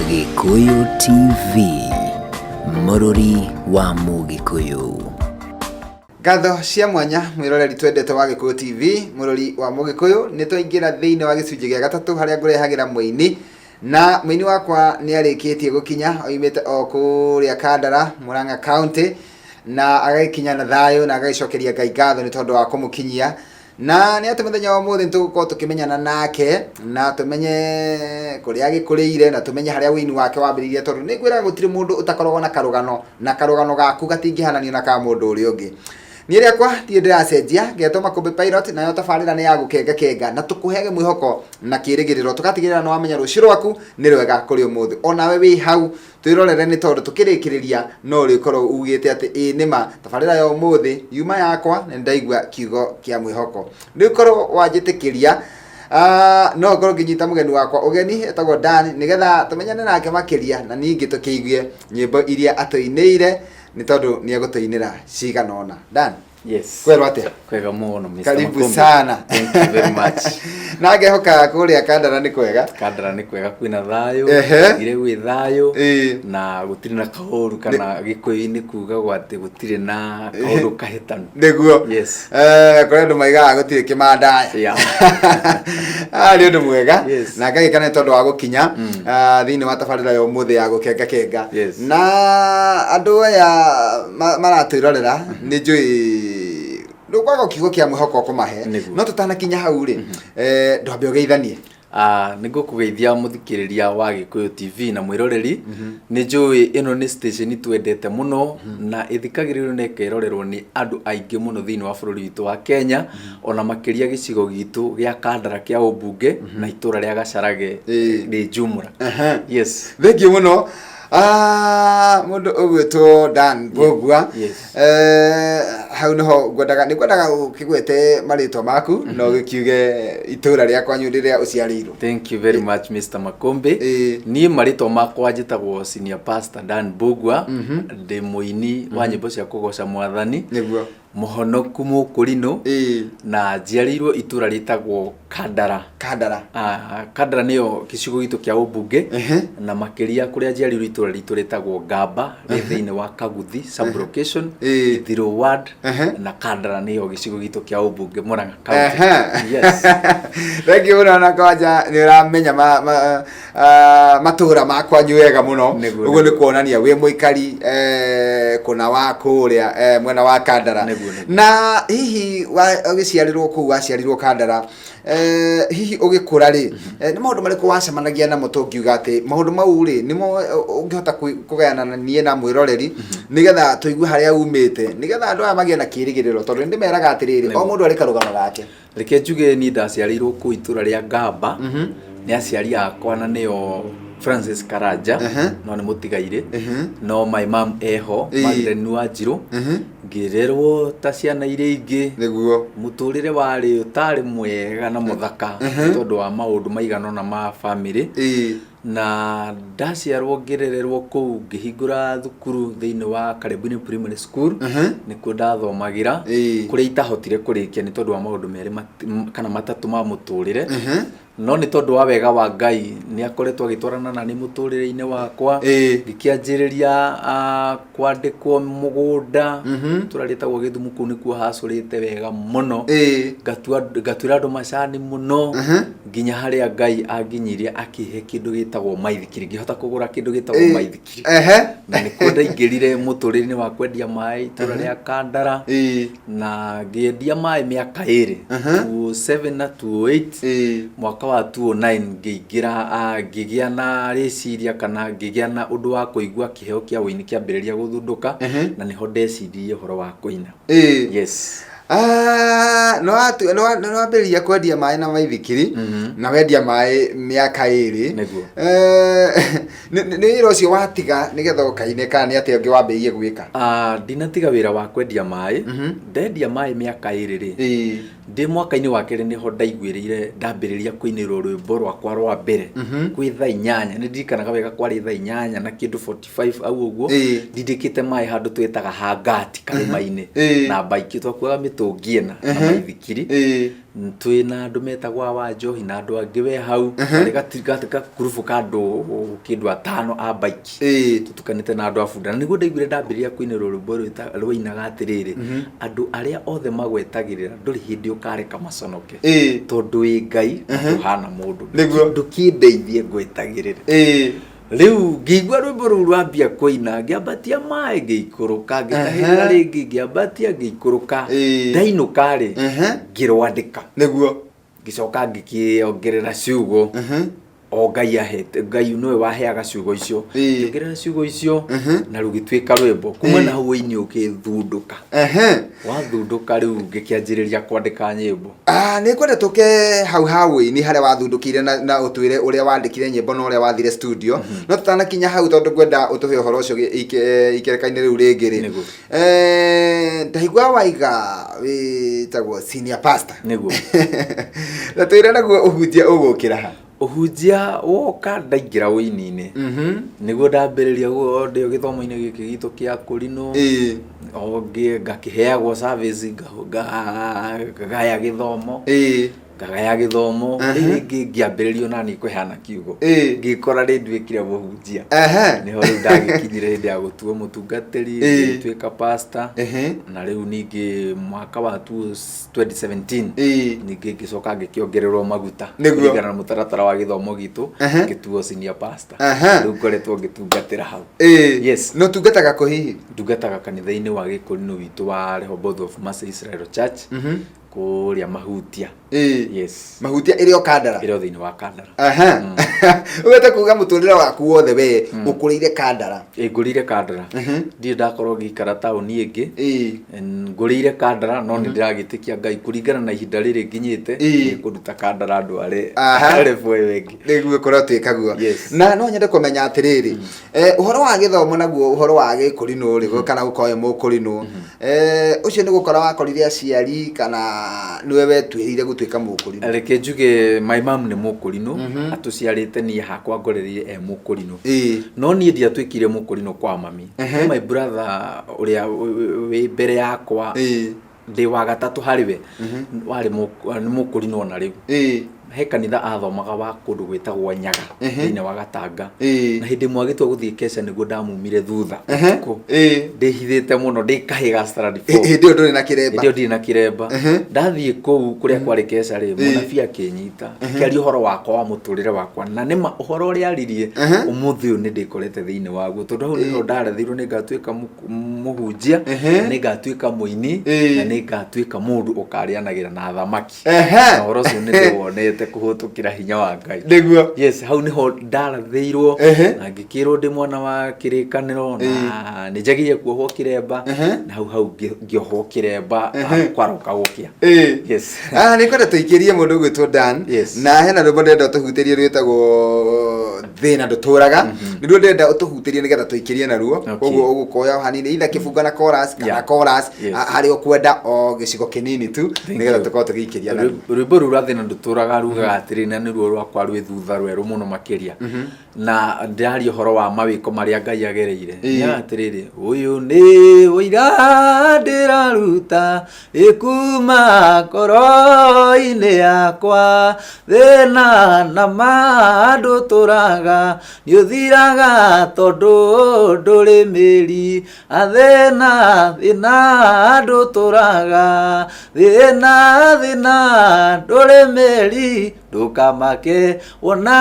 Gĩkũyũ TV, mũrũri wa Mũgĩkũyũ. Ngatho cia mwanya mwĩroreri twendete wa Gĩkũyũ TV, mũrori wa Mũgĩkũyũ, nĩ twaingĩra thĩinĩ wa gĩcunjĩ gĩa gatatũ harĩa ngũrehagĩra mũini na mũini wakwa nĩ arĩkĩtie gũkinya oimĩte o kũrĩa Kandara, Murang'a County, na agagĩkinya na thayũ na agagĩcokeria Ngai ngatho nĩ tondũ wa kũmũkinyia. Na nĩ atĩ mũthenya wa ũmũthĩ nĩ tũgũkorwo tũkĩmenyana nake na tũmenye kũrĩa agĩkũrĩire na tũmenye harĩa ũini wake wambĩrĩirie, tondũ nĩ ngwĩraga gũtirĩ mũndũ ũtakoragwo na karũgano, na karũgano gaku gatingĩhananio na ka mũndũ ũrĩa ũngĩ. Niĩ rĩakwa ndirĩ ndĩracenjia, ngetwo Makũmbĩ Pilot, nayo tabarĩra nĩ ya gũkengakenga na tũkũheage mwĩhoko na kĩrĩgĩrĩro, tũgatigĩrĩra nĩ wamenya rũciũ rwaku nĩ rwega kũrĩ ũmũthĩ. Onawe wĩ hau twĩrorere, nĩ tondũ tũkĩrĩkĩrĩria no ũrĩkorwo ugĩte atĩ ĩĩ nĩma tabarĩra ya ũmũthĩ yuma yakwa na nĩndaigua kiugo kĩa mwĩhoko. Rĩu korwo wanjĩtĩkĩria, no ngorwo ngĩnyita mũgeni wakwa ũgeni etagwo Dan, nĩgetha tũmenyane nake makĩria na ningĩ tũkĩigue nyĩmbo iria atũinĩire, nĩ tondũ nĩ egũtũinĩra cigana ũna. Dan. Yes. Kwero atia? Kwega mũno Mr. Karibu Makumbi. sana. Thank you very much. Na ngehoka kũrĩa Kandara nĩ kwega. Kandara nĩ kwega, kwĩna thayũ. Ire gwĩ thayũ. Na gũtirĩ na kaũru, kana Gĩkũyũ-inĩ kugagwo atĩ gũtirĩ na kaũndũ kahĩtanu. Nĩguo. Yes. Kũrĩa andũ maigaga gũtirĩ kĩmandaya. Ah, nĩ ũndũ mwega. Na ngagĩkena nĩ tondũ wa gũkinya thĩinĩ wa tabarĩra ya ũmũthĩ ya gũkengakenga. Na andũ aya maratwĩrorera nĩ njũĩ ndũkwaga kiugo kĩa mwĩhoko ũkũmahe. No tũtanakinya hau rĩ, ndwambe ũgeithanie. Nĩ ngũkũgeithia mũthikĩrĩria wa Gĩkũyũ TV na mwĩroreri. Nĩ njũĩ ĩno nĩ station twendete mũno na ĩthikagĩrĩrio na ĩkerorerwo nĩ andũ aingĩ mũno thĩinĩ wa bũrũri witũ wa Kenya, ona makĩria gĩcigo gitũ gĩa Kandara kĩa ũmbunge na itũra rĩa Gacarage rĩ jumla. Yes. Thengiũ mũno. Mũndũ ũgwĩtwo Dan Mbũgua. Hau nĩho ngwendaga, nĩ ngwendaga ũkĩgwete marĩtwa maku na ũgĩkiuge itũra rĩa kwanyu rĩrĩa ũciarĩirwo. Thank you very much, Mr. Makombe. Niĩ marĩtwa makwa njĩtagwo Senior Pastor Dan Mbũgua, ndĩ mũini wa nyĩmbo cia kũgoca Mwathani. Mũhonoku mũkũrinũ. Na njiarĩirwo itũra rĩtagwo Kandara. Kandara. Kandara nĩyo gĩcigo gitũ kĩa ũmbunge. Na makĩria kũrĩa njiarĩirwo itũra ritũ rĩtagwo Ngamba, rĩ thĩinĩ wa Kaguthi sub location, Ithirũ ward, na Kandara nĩyo gĩcigo gitũ kĩa ũmbunge, Murang'a County. Yes. Thank you mũno, na kwanja nĩ ũramenya matũra ma kwanyu wega mũno. Ũguo nĩ kuonania wĩ mũikari kũna wa kũrĩa mwena wa Kandara. Na hihi ũgĩciarĩrwo kũu, waciarirwo Kandara, hihi ũgĩkũra rĩ, nĩ maũndũ marĩkũ wacemanagia namo tũngiuga atĩ maũndũ mau rĩ nĩmo ũngĩhota kũgayana na niĩ na mwĩroreri, nĩgetha tũigue harĩa umĩte, nĩgetha andũ aya magĩe na kĩrĩgĩrĩro, tondũ nĩ ndĩmeraga atĩrĩrĩ, o mũndũ arĩ karũgano gake. Reke njuge niĩ ndaciarĩirwo kũu itũra rĩa Ngamba nĩ aciari akwa, na nĩo Francis Karanja, no nĩ mũtigairĩ, no my mom eho, Magdalene Wanjirũ. Ngĩrerwo ta ciana iria ingĩ. Mũtũrĩre warĩ ũtarĩ mwega na mũthaka nĩ tondũ wa maũndũ maigana ũna ma family. Na ndaciarwo ngĩrererwo kũu, ngĩhingũra thukuru thĩinĩ wa Karembuni Primary School, nĩkuo ndathomagĩra, kũrĩa itahotire kũrĩkia nĩ tondũ wa maũndũ merĩ kana matatũ ma mũtũrĩre. No nĩ tondũ wa wega wa Ngai nĩ akoretwo agĩtwarana na niĩ mũtũrĩre-inĩ wakwa. Ngĩkĩanjĩrĩria kwandĩkwo mũgũnda, itũra rĩtagwo Gĩthumu, kũu nĩkuo hacũrĩte wega mũno. Ngatuĩra andũ macani mũno nginya harĩa Ngai anginyirie akĩhe kĩndũ gĩtagwo maithikiri, ngĩhota kũgũra kĩndũ gĩtagwo maithikiri. Na nĩkuo ndaingĩrire mũtũrĩre-inĩ wa kwendia maĩ itũra rĩa Kandara. Na ngĩendia maĩ mĩaka ĩrĩ, 2007 na 2008. Mwaka wa 2009 ngĩingĩra, ngĩgĩa na rĩciria kana ngĩgĩa na ũndũ wa kũigua kĩheo kĩa ũini kĩambĩrĩria gũthundũka, na nĩho ndeciririe ũhoro wa kũina. Yes. Nĩ wambĩrĩria kwendia maĩ na maithikiri na wendia maĩ mĩaka ĩrĩ. Nĩguo. Nĩ wĩra ũcio watiga nĩgetha ũkaine kana nĩ atĩa ũngĩ wambĩrĩirie gwĩka? Ndinatiga wĩra wa kwendia maĩ. Ndendia maĩ mĩaka ĩrĩ rĩ, ndĩ mwaka-inĩ wa kerĩ nĩho ndaiguĩrĩire ndambĩrĩria kũinĩrwo rwĩmbo rwakwa rwa mbere kwĩ thaa 8. Nĩ ndirikanaga wega kwarĩ thaa 8 na kĩndũ 45 au ũguo. Ndindĩkĩte maĩ handũ twĩtaga hangati karĩma-inĩ na mbaikĩ, twakuaga mĩtũngi ĩna na maithikiri. Twĩ na andũ metagwo a Wanjohi na andũ angĩ we hau, karĩ gakurubu ka andũ kĩndũ atano a bike. Tũtukanĩte na andũ a bunda. Na nĩguo ndaiguire ndambĩrĩria kũinĩrwo rwĩmbo rwainaga atĩrĩrĩ, andũ arĩa othe magwetagĩrĩra ndũrĩ hĩndĩ ũkareka maconoke. Tondũ wĩ Ngai na ndũhana mũndũ. Ndũkĩndeithie ngwetagĩrĩre. Rĩu ngĩigua rwĩmbo rũu rwambia kũina, ngĩambatia maĩ ngĩikũrũka, ngĩtahĩrĩra rĩngĩ ngĩambatia ngĩikũrũka. Ndainũka rĩ, ngĩrwandĩka. Ngĩcoka ngĩkĩongerera ciugo. O Ngai ahete, Ngai nĩwe waheaga ciugo icio. Ngĩongerera ciugo icio na rũgĩtuĩka rwĩmbo. Kuma na hau ũini ũkĩthundũka. Wathundũka rĩu ngĩkĩanjĩrĩria kwandĩka nyĩmbo. Ah, nĩ ngwenda tũke hau ha ũini harĩa wathundũkĩire na ũtwĩre ũrĩa wandĩkire nyĩmbo na ũrĩa wathire studio. No tũtanakinya hau tondũ ngwenda ũtũhe ũhoro ũcio ikereka-inĩ rĩu rĩngĩ rĩ. Nĩguo. Ndaigua waiga wĩtagwo senior pastor. Nĩguo. Na twĩre naguo ũhunjia ũgũkĩra ha? Ũhunjia woka ndaingĩra ũini-inĩ. Nĩguo ndambĩrĩria ndĩ o gĩthomo-inĩ gĩkĩ gitũ kĩa kũrinũ. O ngakĩheagwo service ngagaya gĩthomo. Ngagaya gĩthomo. Rĩu rĩngĩ ngĩambĩrĩria ona niĩ kũheana kiugo. Ngĩkora rĩ nduĩkire mũhunjia. Nĩho rĩu ndagĩkinyire hĩndĩ ya gũtuo mũtungatĩri, ngĩtuĩka pastor. Na rĩu ningĩ mwaka wa 2017 ningĩ ngĩcoka ngĩkĩongererwo maguta kũringana na mũtaratara wa gĩthomo gitũ, ngĩtuo senior pastor. Rĩu ngoretwo ngĩtungatĩra hau. Yes. Na ũtungataga kũ hihi? Ndungataga kanitha-inĩ wa gĩkũrinũ witũ wa Rehoboth of Mercy Israel Church kũrĩa Mahutia. Yes. Mahutia ĩrĩ o Kandara? Ĩrĩ o thĩinĩ wa Kandara. Ũgwete kuga mũtũrĩre waku wothe we ũkũrĩire Kandara? Ĩ, ngũrĩire Kandara. Ndirĩ ndakorwo ngĩikara taũni ĩngĩ. Ngũrĩire Kandara, no nĩ ndĩragĩtĩkia Ngai kũringana na ihinda rĩrĩ nginyĩte, nĩ kũruta Kandara ndware level ĩyo ĩngĩ. Nĩguo kũrotuĩka guo. Yes. Na no nyende kũmenya atĩrĩrĩ, ũhoro wa gĩthomo naguo ũhoro wa gĩkũrinũ rĩ, kana gũkorwo wĩ mũkũrinũ, ũcio nĩ gũkora wakorire aciari kana nĩwe wetuĩrĩire gũtuĩka mũkũrinũ? Reke njuge my mom nĩ mũkũrinũ, atũciarĩte niĩ hakwa ngorereire e mũkũrinũ. No niĩ ndiatuĩkire mũkũrinũ kwa mami. My brother ũrĩa wĩ mbere yakwa, ndĩ wa gatatũ harĩ we, warĩ nĩ mũkũrinũ ona rĩu. He kanitha athomaga wa kũndũ gwĩtagwo Nyaga, thĩinĩ wa Gatanga. Na hĩndĩ ĩmwe agĩtua gũthiĩ keca nĩguo ndamumire thutha ũtukũ. Ndĩhithĩte mũno ndĩ kahĩĩ ga standard four. Hĩndĩ ĩyo ndũrĩ na kĩremba? Hĩndĩ ĩyo ndirĩ na kĩremba. Ndathiĩ kũu kũrĩa kwarĩ keca rĩ, mũnabii akĩnyita, akĩaria ũhoro wakwa wa mũtũrĩre wakwa, na nĩma ũhoro ũrĩa aririe ũmũthĩ ũyũ nĩ ndĩkorete thĩinĩ waguo, tondũ hau nĩho ndarathirwo nĩ ngatuĩka mũhunjia, na nĩ ngatuĩka mũini, na nĩ ngatuĩka mũndũ ũkarĩanagĩra na athamaki. Na ũhoro ũcio nĩ ndĩwonete kũhĩtũkĩra hinya wa Ngai. Nĩguo. Yes, hau nĩho ndarathĩirwo na ngĩkĩrwo ndĩ mwana wa kĩrĩkanĩro na nĩ njagĩrĩire kuohwo kĩremba, na hau hau ngĩohwo kĩremba kwaroka gũkĩa. Yes. Ah, nĩ kwenda tũikĩrie mũndũ ũgwĩtwo Dan. Yes. Na hena rwĩmbo ndĩrenda ũtũhutĩrie rwĩtagwo Thĩna Ndũtũraga. Nĩruo ndĩrenda ũtũhutĩrie nĩgetha tũikĩrie naruo. Koguo ũgũkoya o hanini either kĩbunga na chorus kana chorus, harĩa ũkwenda o gĩcigo kĩnini tu nĩgetha tũkorwo tũgĩikĩria naruo. Rwĩmbo rũu rwa Thĩna Ndũtũraga rugaga atĩrĩ, na nĩruo rwakwa rwĩ thutha rwerũ mũno makĩria, na ndĩraria ũhoro wa mawĩko marĩa Ngai agereire. Nĩaga atĩrĩrĩ, ũyũ nĩ ũira ndĩraruta ĩkuma ngoro-inĩ yakwa, thĩna na ma ndũtũraga, nĩũthiraga tondũ ndũrĩ mĩri. Athĩna thĩna ndũtũraga, thĩna thĩna ndũrĩ mĩri, ndũkamake wona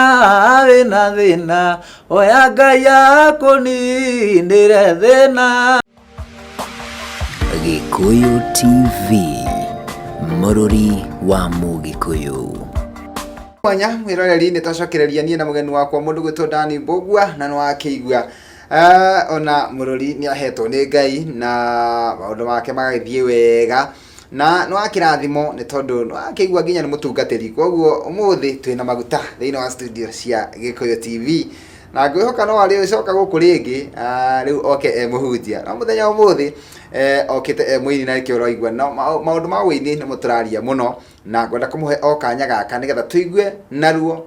wĩna thĩna, hoya Ngai akũninĩre thĩna. Gĩkũyũ TV, mũrũri wa Mũgĩkũyũ. Mwanya mwĩroreri, nĩ twacokereria niĩ na mũgeni wakwa mũndũ gwĩtwo Dani Mbũgua, na nĩ wakĩigua ona mũrũri nĩ ahetwo nĩ Ngai na maũndũ make magagĩthiĩ wega, na nĩ wakĩrathimo nĩ tondũ nĩ wakĩigua nginya nĩ mũtungatĩri. Koguo ũmũthĩ twĩna maguta thĩinĩ wa studio cia Gĩkũyũ TV, na ngwĩhoka no arĩcoka gũkũ rĩngĩ, rĩu oke e mũhunjia, no mũthenya ũmũthĩ okĩte e mũini, na nĩkĩo ũraigua no maũndũ ma ũini nĩmo tũraria mũno, na ngwenda kũmũhe o kanya gaka nĩgetha tũigue naruo.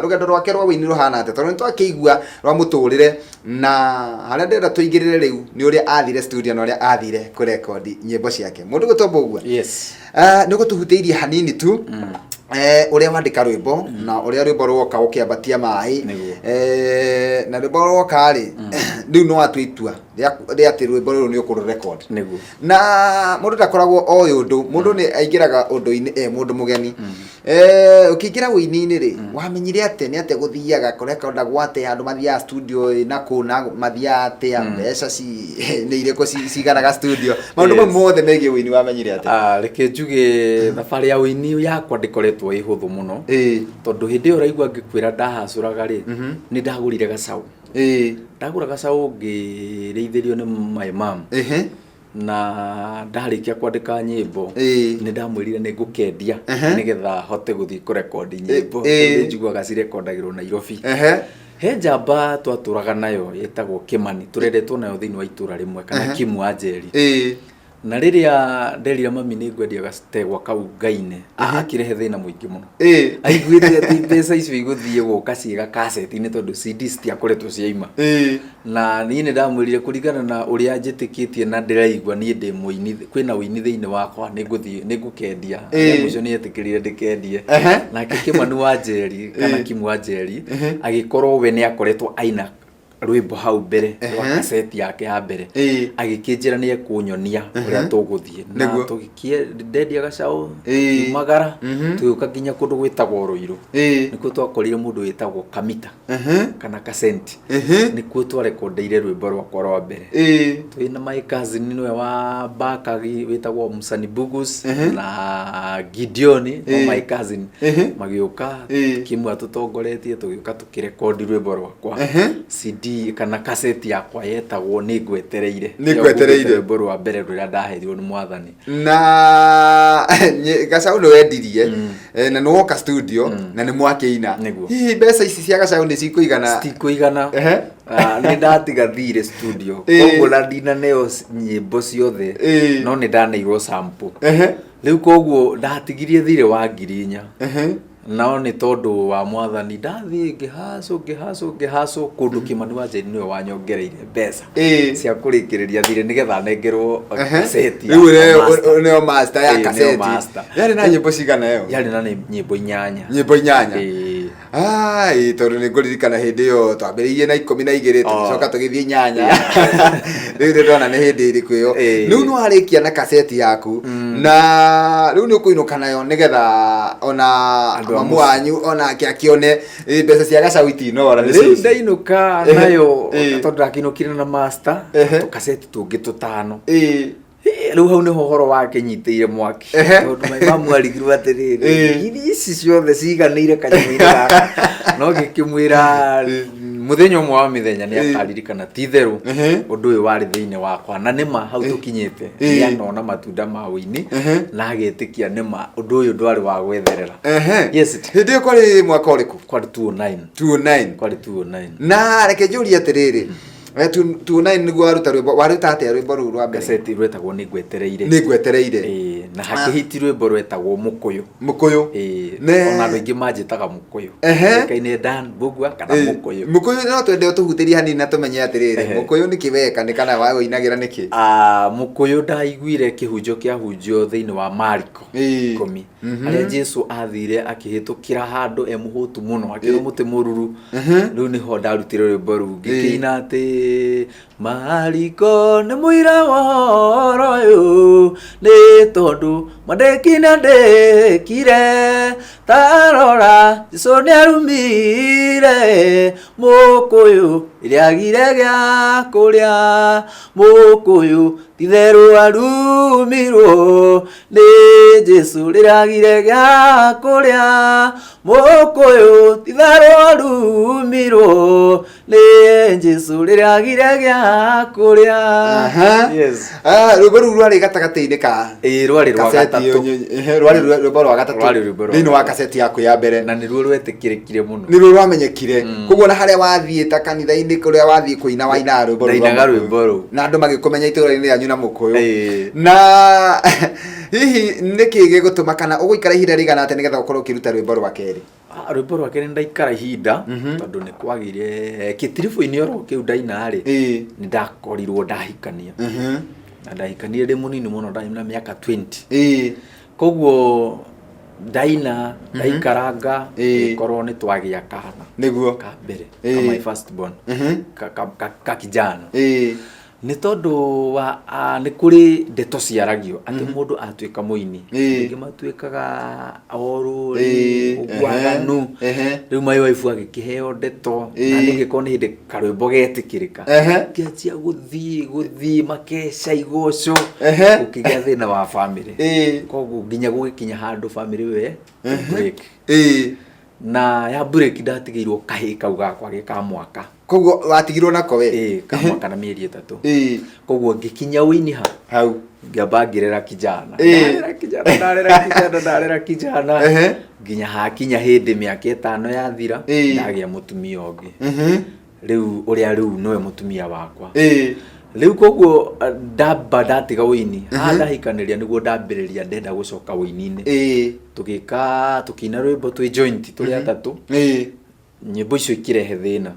Rũgendo rwake rwa wĩini rũhana atĩa, tondũ nĩ twakĩigua rwa mũtũrĩre, na harĩa ndĩrenda tũingĩrĩre rĩu nĩ ũrĩa athire studio na ũrĩa athire kũrekondi nyĩmbo ciake. Mũndũ gwĩtwo Mbũgua, Yes. Nĩ ũgũtũhutĩirie hanini tu ũrĩa wandĩka rwĩmbo na ũrĩa rwĩmbo rwoka ũkĩambatia maĩ. Nĩguo. Na rwĩmbo rwoka rĩ, rĩu no watua itua rĩa atĩ rwĩmbo rũrũ nĩ ũkũrũrekondi. Nĩguo. Na mũndũ ndakoragwo oĩ ũndũ, mũndũ nĩ aingĩraga ũndũ-inĩ e mũndũ mũgeni. Ũkĩingĩra ũini-inĩ rĩ, wamenyire atĩa nĩ atĩa gũthiaga kũrekondagwo atĩa, andũ mathiaga studio ĩ na kũ na mathiaga atĩa, mbeca nĩ irĩkũ ciganaga studio, maũndũ mau mothe megiĩ ũini wamenyire atĩa? Reke njuge thabarĩ ya ũini yakwa ndĩkoretwo ĩ hũthũ mũno, tondũ hĩndĩ ĩyo ũraigua ngĩkwĩra ndahacũraga rĩ, nĩ ndagũrire gacaũ. Ndagũra gacaũ ngĩrĩithĩrio nĩ my mom. Na ndarĩkia kwandĩka nyĩmbo, nĩ ndamwĩrire nĩ ngũkendia nĩgetha hote gũthiĩ kũrekondi nyĩmbo, tondũ njiguaga cirekondagĩrwo Nairobi. He njamba twatũraga nayo ĩtagwo Kĩmani, tũreretwo nayo thĩinĩ wa itũra rĩmwe, kana Kimu wa Njeri. Na rĩrĩa nderire mami nĩ ngwendia gategwa kau ngaine, akĩrehe thĩna mũingĩ mũno. Aiguĩte atĩ mbeca icio igũthiĩ gũka ciĩ gakaseti-inĩ, tondũ CD citiakoretwo ciaima. Na niĩ nĩ ndamwĩrire kũringana na ũrĩa njĩtĩkĩtie na ndĩraigua niĩ ndĩ mũini, kwĩna ũini thĩinĩ wakwa, nĩ ngũthiĩ, nĩ ngũkendia. Mũico nĩ etĩkĩrire ndĩkendie. Nake Kĩmani wa Njeri, kana Kimu wa Njeri, agĩkorwo we nĩ akoretwo aina rwĩmbo hau mbere rwa kaseti yake ya mbere. Agĩkĩnjĩra nĩ ekũnyonia ũrĩa tũgũthiĩ. Na tũgĩkie ndendia gacaũ, kiumagara, tũgĩũka nginya kũndũ gwĩtagwo Rũirũ. Nĩkuo twakorire mũndũ wĩtagwo Kamita kana Kasenti. Nĩkuo twarekondeire rwĩmbo rwakwa rwa mbere. Twĩna my cousin nĩwe wa Bakagi wĩtagwo Musani Bugus na Gideoni, no my cousin, magĩũka, Kimu atũtongoretie, tũgĩũka tũkĩrekondi rwĩmbo rwakwa. CD kana kaseti yakwa yetagwo Nĩ Ngwetereire. Nĩ Ngwetereire. Rwĩmbo rwa mbere rũrĩa ndaheirwo nĩ Mwathani. Na gacaũ nĩ wendirie, na nĩ woka studio na nĩ mwakĩina. Nĩguo. Hihi mbeca ici cia gacaũ nĩ cikũigana? Citikũigana. Nĩ ndatiga thirĩ studio, koguo na ndinaneo nyĩmbo ciothe, no nĩ ndaneirwo sample. Rĩu koguo ndatigirie thirĩ wa 4,000. Nao nĩ tondũ wa Mwathani ndathiĩ ngĩhacũ ngĩhacũ ngĩhacũ kũndũ Kĩmani wa Njeri nĩwe wanyongereire mbeca cia kũrĩkĩrĩria thirĩ nĩgetha nengerwo kaseti Rĩu ya master. Nĩyo master ya Nĩyo kaseti. master. Yarĩ na nyĩmbo cigana ĩyo? Yarĩ na nyĩmbo 8. Nyĩmbo 8. Ai, tondũ nĩ ngũririkana hĩndĩ ĩyo twambĩrĩirie na 12, tũgĩcoka tũgĩthiĩ 8. Rĩu nĩ ndona nĩ hĩndĩ ĩrĩkũ ĩyo. Rĩu nĩ warĩkia na kaseti yaku, na rĩu nĩ ũkũinũka nayo nĩgetha ona Andũ a mamu mũciĩ. wanyu onake akĩone, mbeca cia gacaũ itinora nĩ Rĩu cici. ndainũka nayo, tondũ ndakĩinũkire na master, tũkaseti tũngĩ tũtano. Rĩu hau nĩho ũhoro wakĩnyitĩire mwaki. Tondũ my mamu arigirwo atĩrĩrĩ, ngiri ici ciothe ciganĩire kanyamũ-inĩ gaka. No ngĩkĩmwĩra mũthenya ũmwe wa mĩthenya nĩ akaririkana ti itherũ ũndũ ũyũ warĩ thĩinĩ wakwa, na nĩma hau tũkinyĩte nĩ anona matunda ma ũini na agetĩkia nĩma ũndũ ũyũ ndwarĩ wa gwetherera. Yes. Hĩndĩ ĩyo kwarĩ mwaka ũrĩkũ? Kwarĩ 209. 209. Kwarĩ 209. Na reke njũrie atĩrĩrĩ, 209 nĩguo waruta rwĩmbo, waruta atĩa rwĩmbo rũu rwa mbere? Kaseti rwetagwo Nĩ Ngwetereire. Nĩ Ngwetereire. Na hakĩhiti rwĩmbo rwetagwo Mũkũyũ. Mũkũyũ. Ona andũ aingĩ manjĩtaga Mũkũyũ. Kaine Dan Mbũgua kana Mũkũyũ. Mũkũyũ no twende ũtũhutĩrie hanini na tũmenye atĩrĩrĩ, Mũkũyũ nĩkĩ weka, nĩ kana waũinagĩra nĩkĩ? Mũkũyũ ndaiguire kĩhunjio kĩahunjio thĩinĩ wa Mariko 10. Harĩa Jesu athire akĩhĩtũkĩra handũ e mũhũtu mũno, akĩona mũtĩ mũruru. Rĩu nĩho ndarutire rwĩmbo rũu ngĩkĩina atĩ Mariko nĩ mũira wa ũhoro ũyũ, nĩ tondũ mwandĩki nĩandĩkire, ta rora Jesu nĩarumire mũkũyũ ĩrĩa agire gĩa kũrĩa, mũkũyũ titherũ arumirwo nĩ Jesu rĩrĩa agire gĩa kũrĩa, mũkũyũ titherũ arumirwo nĩ Jesu rĩrĩa agire gĩa kũrĩa. Yes. Rwĩmbo rũu rwarĩ gatagatĩ-inĩ ka Ĩĩ, rwarĩ rwa kaseti gatatũ. Rwarĩ rwĩmbo rwa gatatũ Rwarĩ rwĩmbo rwa thĩinĩ wa gatatũ. kaseti yaku ya mbere. Na nĩruo rwetĩkĩrĩkire mũno. Nĩruo rwamenyekire. Koguo na harĩa wathiĩ ta kanitha-inĩ kũrĩa wathiĩ kũina wainaga rwĩmbo rũu rwa Ndainaga Mũkũyũ. rwĩmbo rũu. Na andũ magĩkũmenya itũũra-inĩ rĩanyu na Mũkũyũ. Na Hihi nĩkĩ gĩgũtũma kana ũgũikara ihinda rĩigana atĩa nĩgetha ũkorwo ũkĩruta rwĩmbo rwa kerĩ? Ah, rwĩmbo rwa kerĩ ndaikara ihinda tondũ nĩ kwagĩire kĩtiribũ-inĩ oro kĩu ndaina rĩ, nĩ ndakorirwo ndahikania, na ndahikanirie ndĩ mũnini mũno, ndarĩ na mĩaka 20. Koguo ndaina, ndaikaranga, ĩkorwo nĩ twagĩa kana ka mbere, ka my first born, ka kijana. Nĩ tondũ wa nĩ kũrĩ ndeto ciaragio atĩ mũndũ atuĩka mũini, rĩngĩ matuĩkaga orũ, ũguaganu. Rĩu my wife agĩkĩheo ndeto, na nĩgĩkorwo nĩ hĩndĩ karwĩmbo getĩkĩrĩka, kĩanjia gũthiĩ makeca igoco, gũkĩgĩa thĩna wa family. Koguo nginya gũgĩkinya handũ family we break. Na ya break ndatigĩirwo kahĩĩ kau gakwa ge ka mwaka. Koguo watigirwo nako we? Ĩĩ, ka mwaka na mĩeri 3. Koguo ngĩkinya ũini ha hau, ngĩamba ngĩrera kijana, ndarera kijana, ndarera kijana, ndarera kijana, nginya hakinya hĩndĩ mĩaka 5 yathira, ndagĩa mũtumia ũngĩ. Rĩu ũrĩa rĩu nĩwe mũtumia wakwa rĩu. Koguo ndamba ndatiga ũini haha, ndahikanĩria nĩguo ndambĩrĩria ndenda gũcoka ũini-inĩ. Tũgĩka, tũkĩina rwĩmbo twĩ joint tũrĩ atatũ. Nyĩmbo icio ikirehe thĩna,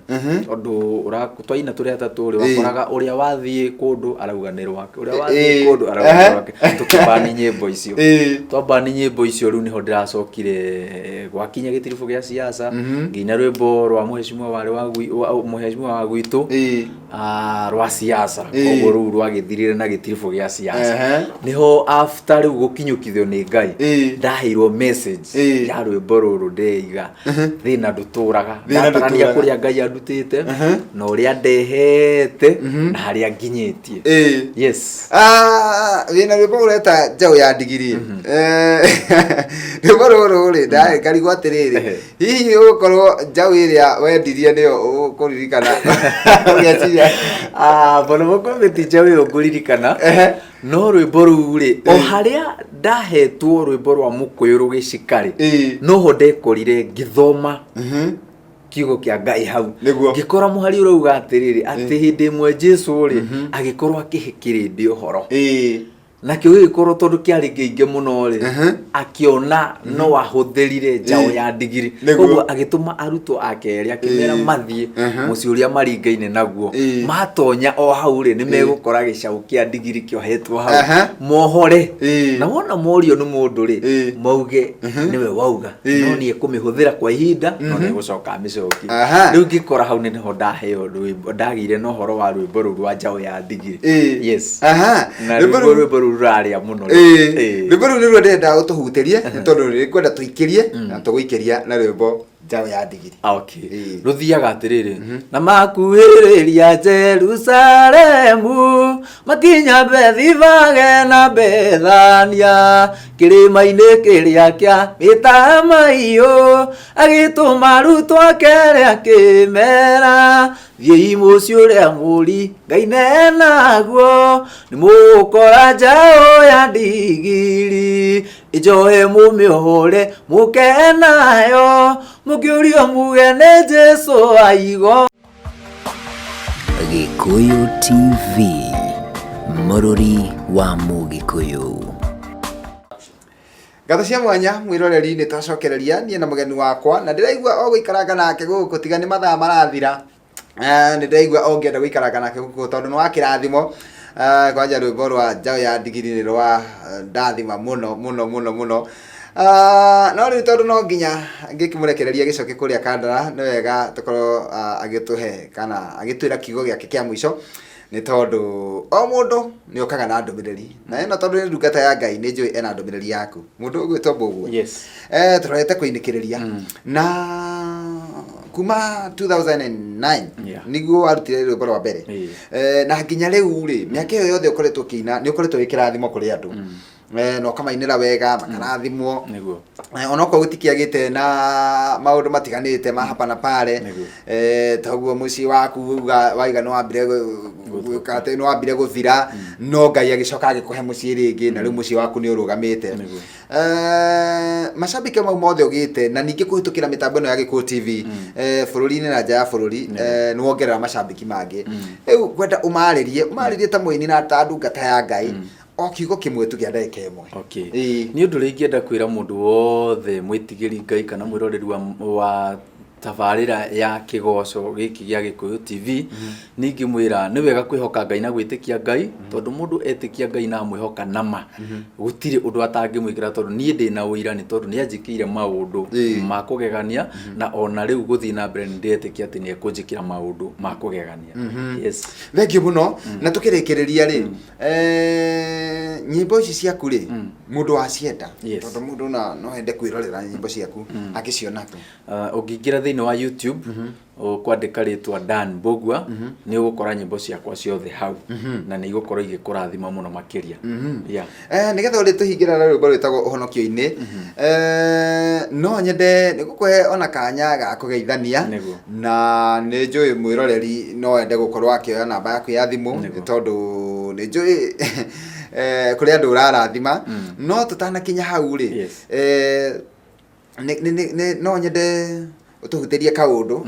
tondũ twaina tũrĩ atatũ rĩ, wakoraga ũrĩa wathiĩ kũndũ arauga nĩ rwake, ũrĩa wathiĩ kũndũ arauga nĩ rwake. Tũkĩbani nyĩmbo icio. Twabani nyĩmbo icio, rĩu nĩho ndĩracokire gwakinya gĩtiribũ gĩa siasa, ngĩina rwĩmbo rwa mũheshimiwa warĩ wa mũheshimiwa wa gwitũ, rwa siasa. Koguo rũu rwagĩthirire na gĩtiribũ gĩa siasa. Nĩho after rĩu gũkinyũkithio nĩ Ngai, ndaheirwo message ya rwĩmbo rũrũ ndeiga, thĩna ndũtũraga. Thĩna Ndatarania ndũtũraga. kũrĩa Ngai andutĩte na ũrĩa ndehete na harĩa nginyĩtie. Yes. Ah, wĩna rwĩmbo ũreta Njaũ ya Ndigiri. Rwĩmbo rũrũ rĩ, ngarigwo atĩrĩrĩ, hihi ũgũkorwo njaũ ĩrĩa wendirie nĩyo ũkũririkana ũgeciria? Ah, mbona mũkometi njaũ ĩyo ngũririkana, no rwĩmbo rũu rĩ, o harĩa ndahetwo rwĩmbo rwa mũkũyũ rũgĩcika rĩ, noho ndekorire ngĩthoma kiugo kĩa Ngai hau. Ngĩkora mũhari ũrauga atĩrĩrĩ, atĩ hĩndĩ ĩmwe Jesu rĩ, agĩkorwo akĩhe kĩrĩndĩ ũhoro, nakĩo gĩgĩkorwo tondũ kĩarĩ kĩingĩ mũno rĩ, akĩona no ahũthĩrire njaũ ya ndigiri. Koguo agĩtũma arutwo ake erĩ, akĩmera mathiĩ mũciĩ ũrĩa maringaine naguo. Matonya o hau rĩ, nĩ megũkora gĩcaũ kĩa ndigiri kĩohetwo hau, mohore. Na wona morio nĩ mũndũ rĩ, mauge nĩwe wauga, no niĩ kũmĩhũthĩra kwa ihinda, no nĩ gũcoka amĩcokie. Rĩu ngĩkora hau nĩ nĩho ndaheo rwĩmbo, ndagĩire na ũhoro wa rwĩmbo rũu rwa Njaũ ya Ndigiri. Yes. Na Rwĩmbo rwĩmbo rwĩmbo rũu rũrarĩa mũno rĩu. Rwĩmbo rũu nĩruo ndĩrenda ũtũhutĩrie, nĩ tondũ nĩ ngwenda tũikĩrie na tũgũikĩria na rwĩmbo Njaũ ya Ndigiri. Rũthiaga atĩrĩrĩ, na makuhĩrĩria Jerusalemu, makinya Bethifage na Bethania, kĩrĩma-inĩ kĩrĩa kĩa mĩtamaiyũ, agĩtũma arutwo ake erĩ, akĩmera, "Thiĩi mũciĩ ũrĩa mũri ngaine naguo, nĩ mũgũkora njaũ ya ndigiri ĩnjohe, mũmĩohore mũke nayo, mũkĩũrio muge nĩ Jesu aigo." Gĩkũyũ TV, mũrũri wa Mũgĩkũyũ. Ngatho cia mwanya mwĩroreri, nĩ twacokereria niĩ na mũgeni wakwa, na ndĩraigua o gũikaranga nake gũkũ tiga nĩ mathaa marathira. Nĩ ndĩraigua o ngĩenda gũikaranga nake gũkũ tondũ nĩ wa kĩrathimo. Kwanja rwĩmbo rwa Njaũ ya Ndigiri nĩ rwa ndathima mũno mũno mũno mũno. No rĩu tondũ no nginya ngĩkĩmũrekereria gĩcoke kũrĩa Kandara, nĩ wega tũkorwo agĩtũhe kana agĩtwĩra kiugo gĩake kĩa mũico, nĩ tondũ o mũndũ nĩ okaga na ndũmĩrĩri, na ĩno tondũ nĩ ndungata ya Ngai, nĩ njũĩ ena ndũmĩrĩri yaku, mũndũ ũgwĩtwo Mbũguo. Yes. Tũrorete kũinĩkĩrĩria na kuma 2009 niguo warutire rwĩmbo rwa mbere. Na nginya rĩu rĩ, mĩaka ĩyo yothe ũkoretwo ũkĩina, nĩ ũkoretwo wĩ kĩrathimo kũrĩ andũ, na ũkamainĩra wega makarathimwo. Onokorwo gũtikĩagĩte na maũndũ matiganĩte ma hapa na pale. Toguo mũciĩ waku uga waiga nĩ wambire gwĩka atĩ nĩ wambire gũthira, no Ngai agĩcoka agĩkũhe mũciĩ rĩngĩ, na rĩu mũciĩ waku nĩ ũrũgamĩte. Macambĩki mau mothe ũgĩte na ningĩ kũhĩtũkĩra mĩtambo ĩno ya Gĩkũyũ TV, bũrũri-inĩ na nja ya bũrũri, nĩ wongerera macambĩki mangĩ. Rĩu ngwenda ũmarĩrie ta mũini na ta ndungata ya Ngai. O kiugo kĩmwe tu kĩa ndagĩka ĩmwe. Okay. Ĩĩ. Nĩ ũndũ ũrĩa ingĩenda kwĩra mũndũ wothe mwĩtigĩri Ngai kana mwĩroreri wa tabarĩra ya kĩgoco gĩkĩ gĩa Gĩkũyũ TV, nĩ ingĩmwĩra nĩ wega kwĩhoka Ngai na gwĩtĩkia Ngai, tondũ mũndũ etĩkia Ngai na amwĩhoka na ma, gũtirĩ ũndũ atangĩmwĩkĩra, tondũ niĩ ndĩna ũira nĩ tondũ nĩ anjĩkĩire maũndũ ma kũgegania, na ona rĩu gũthiĩ na mbere nĩ ndĩretĩkia atĩ nĩ ekũnjĩkĩra maũndũ ma kũgegania. Yes. Thengiũ mũno. Na tũkĩrĩkĩrĩria rĩ, nyĩmbo ici ciaku rĩ, mũndũ wacienda, tondũ mũndũ no ende kwĩrorera nyĩmbo ciaku, angĩciona kũ? Ũngĩingĩra thĩinĩ wa YouTube, ũkwandĩka rĩtwa Dan Mbũgua, nĩ ũgũkora nyĩmbo ciakwa ciothe hau, na nĩ igũkorwo igĩkũrathima mũno makĩria. Yeah. Nĩgetha ũrĩ tũhingĩra na rwĩmbo rwĩtagwo ũhonokio-inĩ, no nyende nĩ gũkũhe ona kanya ga kũgeithania. Na nĩ njũĩ mwĩroreri no ende gũkorwo akĩoya namba yaku ya thimũ, nĩ tondũ nĩ njũĩ kũrĩ andũ ũrarathima. No tũtanakinya hau rĩ, no nyende ũtũhutĩrie kaũndũ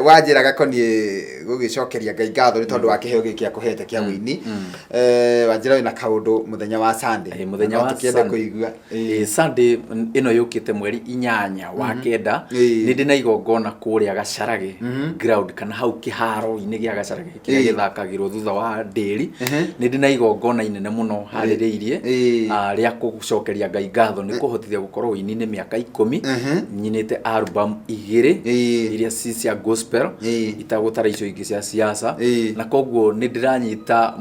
wanjĩra gakoniĩ gũgĩcokeria Ngai ngatho nĩ tondũ wa kĩheo gĩkĩ akũhete kĩa ũini. Wanjĩra wĩna kaũndũ mũthenya wa Sunday. Mũthenya No wa tũkĩende Sunday. kũigua. Sunday ĩno yũkĩte mweri 8 wa 9, nĩ ndĩ na igongona kũrĩa Gacarage ground, kana hau kĩharo-inĩ gĩa Gacarage kĩrĩa gĩthakagĩrwo thutha wa ndĩri. Nĩ ndĩ na igongona inene mũno harĩrĩirie, rĩa gũcokeria Ngai ngatho nĩ kũhotithia gũkorwo ũini-inĩ mĩaka 10, nyinĩte album 2 iria ci cia gospel, itagũtara icio ingĩ cia siasa. Na koguo nĩ ndĩranyita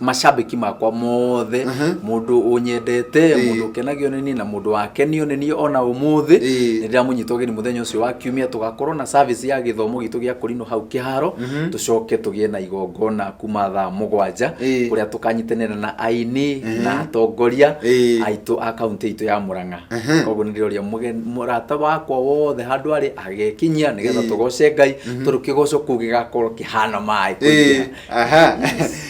macambĩki makwa mothe, mũndũ ũnyendete, mũndũ ũkenagio nĩ niĩ, na mũndũ wakenio nĩ niĩ ona ũmũthĩ, nĩ ndĩramũnyita ũgeni mũthenya ũcio wa kiumia, tũgakorwo na service ya gĩthomo gitũ gĩa kũrinwo hau kĩharo, tũcoke tũgĩe na igongona kuma thaa 7, kũrĩa tũkanyitanĩra na aini na atongoria aitũ a kaunti itũ ya Murang'a. Koguo nĩ ndĩroria mũrata wakwa wothe handũ arĩ agekinyia nĩgetha tũgoce Ngai, tondũ kĩgoco kũu gĩgakorwo kĩhana maĩ kũingĩha. Aha.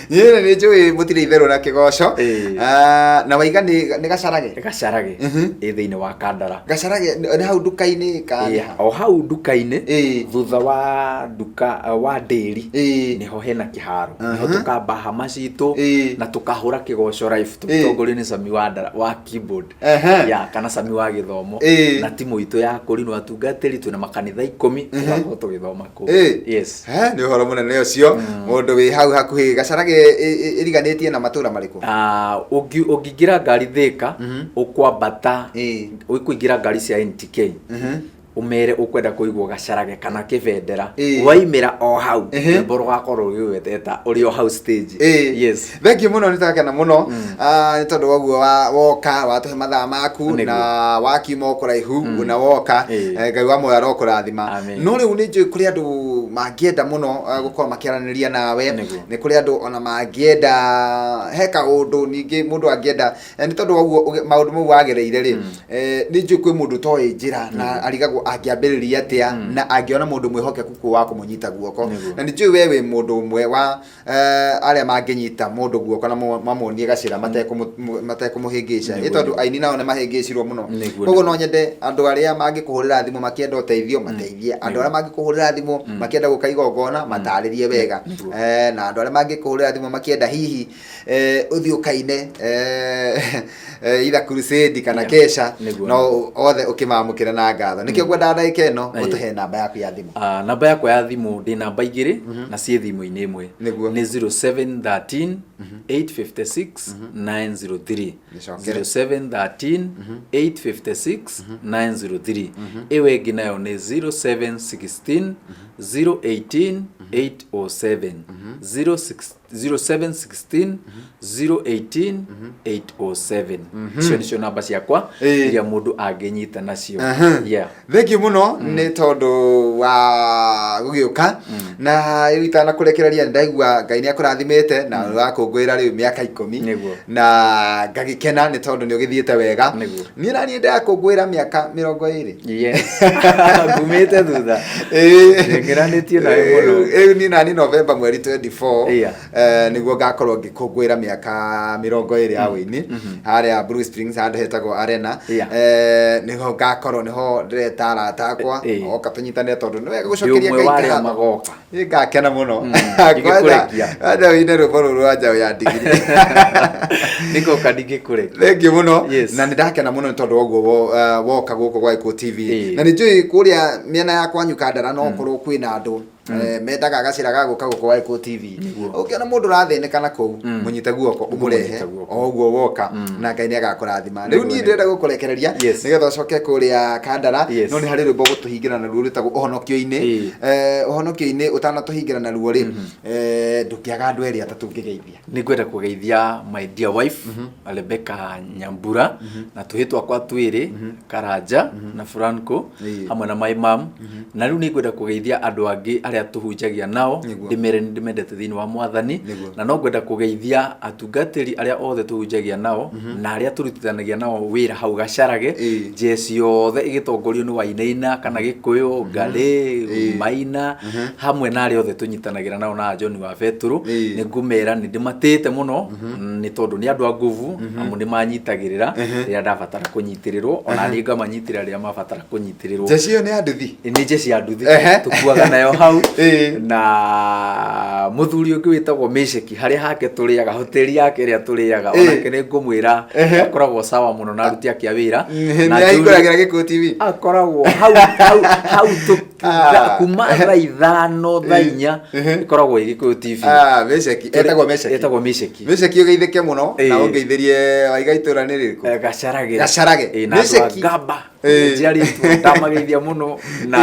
Niĩ nĩ njũĩ mũtirĩ itherũ na kĩgoco. Ah, na waiga nĩ Gacarage? Gacarage ĩ thĩinĩ wa Kandara. Gacarage nĩ hau nduka-inĩ kana nĩ ha? O hau nduka-inĩ, thutha wa nduka wa ndĩri, nĩho hena kĩharo, nĩho tũkamba hama citũ na tũkahũra kĩgoco live, tũgĩtongorio nĩ Sami wa Ndara wa keyboard, ya kana Sami wa gĩthomo, na timu itũ ya kũrinwo atungatĩri, twĩna makanitha 10, tũgakorwo tũgĩthoma kũu. Yes. He, nĩ ũhoro mũnene ũcio. Mũndũ wĩ hau hakuhĩ Gacarage ĩriganĩtie na matũra marĩkũ? Ah, ũngĩingĩra ngari Thĩka, ũkwambata, ũkũingĩra ngari cia NTK, ũmere ũkwenda kũigwo Gacarage kana Kĩbendera, waimĩra o hau, rwĩmbo rũgakorwo rũgĩgweteta ũrĩ o hau stage. Yes. Thengiũ mũno, nĩ twakena mũno nĩ tondũ wa ũguo woka watũhe mathaa maku, na wakiuma o kũraihu na woka. Ngai wa muoyo arokũrathima. Amen. No rĩu nĩ njũĩ kũrĩ andũ mangĩenda mũno gũkorwo makĩaranĩria nawe. Nĩ kũrĩ andũ ona mangĩenda he kaũndũ ningĩ mũndũ angĩenda, nĩ tondũ wa ũguo maũndũ mau wagereire rĩ, nĩ njũĩ kwĩ mũndũ ũtoĩ njĩra na arigagwo angĩambĩrĩria atĩa na angĩona mũndũ mwĩhokeku kũ wa kũmũnyita guoko. Na nĩ njũĩ we wĩ mũndũ ũmwe wa arĩa mangĩnyita mũndũ guoko na mamuonie gacĩra matekũmũhĩngĩca, ĩ tondũ aini nao nĩ mahĩngĩcirwo mũno. Koguo no nyende andũ arĩa mangĩkũhũrĩra thimũ makĩenda ũteithio mateithie, andũ arĩa mangĩkũhũrĩra thimũ makĩenda gũka igongona matarĩrie wega, na andũ arĩa mangĩkũhũrĩra thimũ makĩenda hihi ũthiĩ ũkaine either crusade kana kesha, no othe ũkĩmamũkĩra na ngatho. Nĩkĩo ngwendaga ndagĩka ĩno ũtũhe namba yaku ya thimũ. Ah, namba yakwa ya thimũ, ndĩ namba 2 na ciĩ thimũ-inĩ ĩmwe. Nĩ 0713 856 903. Gĩcokere. 0713 856 903. Ĩyo ĩngĩ nayo nĩ 0716 018 807. 06 0716 018 807. Icio nĩcio namba ciakwa iria mũndũ angĩnyita nacio. Yeah. Thengiũ mũno nĩ tondũ wa gũgĩũka, na rĩu itanakũrekereria nĩ ndaigua Ngai nĩ akũrathimĩte na nĩ wakũngũĩra rĩu mĩaka 10, na ngagĩkena nĩ tondũ nĩ ũgĩthiĩte wega. Niĩ na niĩ ndĩrakũngũĩra mĩaka 20. Yes. Ngumĩte thutha. Thengeranĩtie nawe mũno. Rĩu niĩ nani November mweri 24, nĩguo ngakorwo ngĩkũngũĩra mĩaka 20 ya ũini harĩa Blue Springs, handũ hetagwo Arena. Nĩho ngakorwo, nĩho ndĩreta arata akwa oka tũnyitanĩre tondũ nĩ wega Ndĩ gũcokeria ũmwe Ngai wa wa arĩa ngatho. magoka. Nĩ ngakena mũno. Ngĩkũrekia. Kwanja wĩine rwĩmbo rũrũ rwa njaũ ya ndigiri. Nĩngoka ndingĩkũrekia. Thank you mũno. Yes. Na nĩ ndakena mũno nĩ tondũ wa ũguo woka gũkũ gwa Gĩkũyũ TV. Na nĩ njũĩ kũrĩa mĩena ya kwanyu Kandara no korwo kwĩna andũ mendaga gacĩra ga gũka gũkũ gwa Gĩkũyũ TV. Ũngĩona mũndũ ũrathĩnĩka na kũu, mũnyite guoko ũmũrehe Ũmũnyite guoko. o ũguo woka, na Ngai nĩ agakũrathima. Rĩu niĩ ndĩrenda gũkũrekereria nĩgetha ũcoke kũrĩa Kandara, no nĩ harĩ rwĩmbo ũgũtũhingĩra naruo rwĩtagwo ũhonokio-inĩ. Ũhonokio-inĩ ũtanatũhingĩra naruo rĩ, ndũngĩaga andũ erĩ atatũ ũngĩgeithia. Nĩ ngwenda kũgeithia my dear wife, Rebecca Nyambura, na tũhĩ twakwa twĩrĩ, Karanja na Franco, hamwe na my mom. Na rĩu nĩ ngwenda kũgeithia andũ angĩ arĩa tũhunjagia nao, ndĩmere nĩ ndĩmendete thĩinĩ wa Mwathani. Na no ngwenda kũgeithia atungatĩri arĩa othe tũhunjagia nao na arĩa tũrutithanagia nao wĩra hau Gacarage, njeci yothe ĩgĩtongorio nĩ Wainaina kana Gĩkũyũ, Ngarĩ, Maina, hamwe na arĩa othe tũnyitanagĩra nao na John wa Betũrũ. Nĩ ngũmera nĩ ndĩmatĩĩte mũno, nĩ tondũ nĩ andũ a nguvu, amu nĩ manyitagĩrĩra rĩrĩa ndabatara kũnyitĩrĩrwo, ona niĩ ngamanyitĩrĩra rĩrĩa mabatara kũnyitĩrĩrwo. Njeci ĩyo nĩ ya nduthi? Nĩ njeci ya nduthi. Tũkuaga nayo hau. Na mũthuri ũngĩ wĩtagwo Mesheki, harĩa hake tũrĩaga, hoteli yake ĩrĩa tũrĩaga, onake nĩ ngũmwĩra akoragwo sawa mũno na aruti ake a wĩra. Nĩ ahingũragĩra Gĩkũyũ TV? Akoragwo hau hau hau tũ kuma thaa 5, thaa 4, ĩkoragwo ĩ Gĩkũyũ TV. Ah, Mesheki. Etagwo Mesheki. Etagwo Mesheki. Mesheki, ũgeithĩke mũno na ũngeithĩrie waiga itũra nĩ rĩrĩkũ? Gacarage. Gacarage. Na andũ a Mesheki. Ngamba. Njiarĩtwo ndamageithia mũno na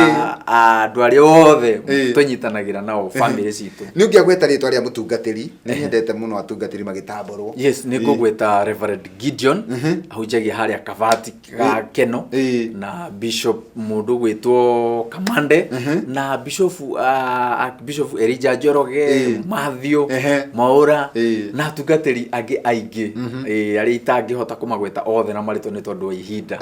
andũ arĩa othe tũnyitanagĩra nao, family citũ. Nĩ ũngĩagweta rĩtwa rĩa mũtungatĩri, nĩ nyendete mũno atungatĩri magĩtambũrwo. Yes, nĩ ngũgweta Reverend Gideon, ahunjagia harĩa Kabati ga Keno, na Bishop mũndũ gwĩtwo Kamande, na Bishop Elijah Njoroge, Matthew Mwaũra, na atungatĩri angĩ aingĩ, arĩa itangĩhota kũmagweta othe na marĩtwa nĩ tondũ wa ihinda.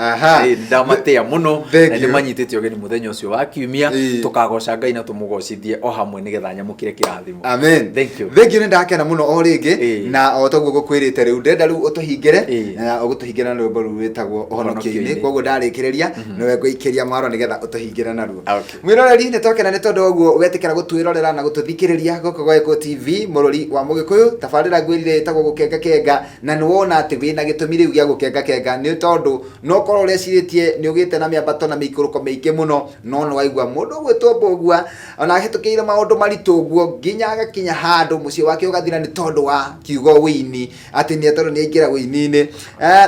Nĩndamatĩa mũno Thank na you. nĩmanyitĩte ũgeni mũthenya ũcio wa kiumia, tũkagoca Ngai na tũmũgocithie o hamwe nĩgetha nyamũkĩre kĩrathimo. Amen. Thank you. Thank you, nĩ ndakena mũno o rĩngĩ. Na o toguo ngũkwĩrĩte, rĩu ndĩrenda rĩu ũtũhingĩre na ũgũtũhingĩra na rwĩmbo rũu rwĩtagwo ũhonokio-inĩ. Ũhonokio-inĩ. Koguo ndarĩkĩrĩria nĩwe ngũikĩria mwaro nĩgetha ũtũhingĩre naruo. Okay. Mwĩroreri, nĩ twakena nĩ tondũ wa ũguo wetĩkĩra gũtwĩrorera na gũtũthikĩrĩria gũkũ gwa Gĩkũyũ TV, mũrũri wa Mũgĩkũyũ. Tabarĩra ngwĩrire ĩtagwo gũkenga kenga, na nĩ wona atĩ wĩna gĩtũmi rĩu gĩa gũkenga kenga, nĩ tondũ no korwo ũrecirĩtie nĩ ũgĩte na mĩambato na mĩikũrũko mĩingĩ mũno, no nĩ waigua mũndũ ũgwĩtwo Mbũgua ona ahĩtũkĩire maũndũ maritũ ũguo nginya agakinya handũ mũciĩ wake ũgathira nĩ tondũ wa kiugo wĩini, atĩ nĩ tondũ nĩ aingĩra wĩini-inĩ.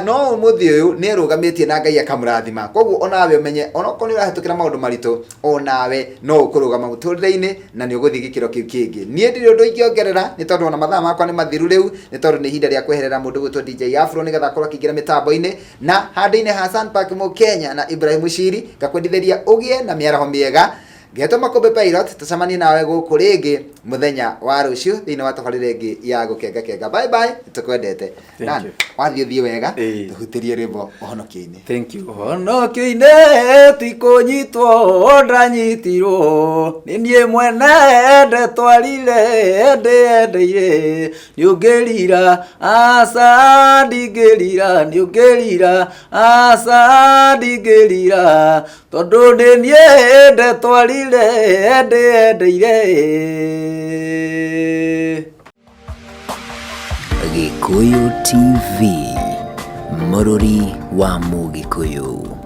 No ũmũthĩ ũyũ nĩ erũgamĩtie na Ngai akamũrathima. Koguo onawe ũmenye onokorwo nĩ ũrahĩtũkĩra maũndũ maritũ, onawe no ũkũrũgama mũtũrĩre-inĩ na nĩ ũgũthiĩ gĩkĩro kĩu kĩngĩ. Niĩ ndirĩ ũndũ ingĩongerera, nĩ tondũ ona mathaa makwa nĩ mathiru rĩu, nĩ tondũ nĩ ihinda rĩa kweherera mũndũ gwĩtwo DJ Afro nĩgetha akorwo akĩingĩra mĩtambo-inĩ, na handũ-inĩ ha Sun Park Mũkenya na Ibrahim Shiri, ngakwendithĩria ũgĩe na mĩaraho mĩega. Ngetwo Makũmbĩ Pilot, tũcemanie nawe gũkũ rĩngĩ mũthenya wa rũciũ thĩinĩ wa tabarĩra ĩngĩ ya gũkenga kenga. Bye bye, tũkwendete. Thank Dan, you. wathiĩ thiĩ wega, tũhutĩrie rwĩmbo ũhonokio-inĩ. Thank you. Ũhonokio-inĩ ti kũnyitwo ndanyitirwo, nĩ niĩ mwene ndetwarire ndĩyendeire, nĩ ũngĩrira aca ndingĩrira, nĩ ũngĩrira aca ndingĩrira, tondũ nĩ niĩ ndetwarire ndĩyendeire. Gĩkũyũ TV, mũrũri wa Mũgĩkũyũ.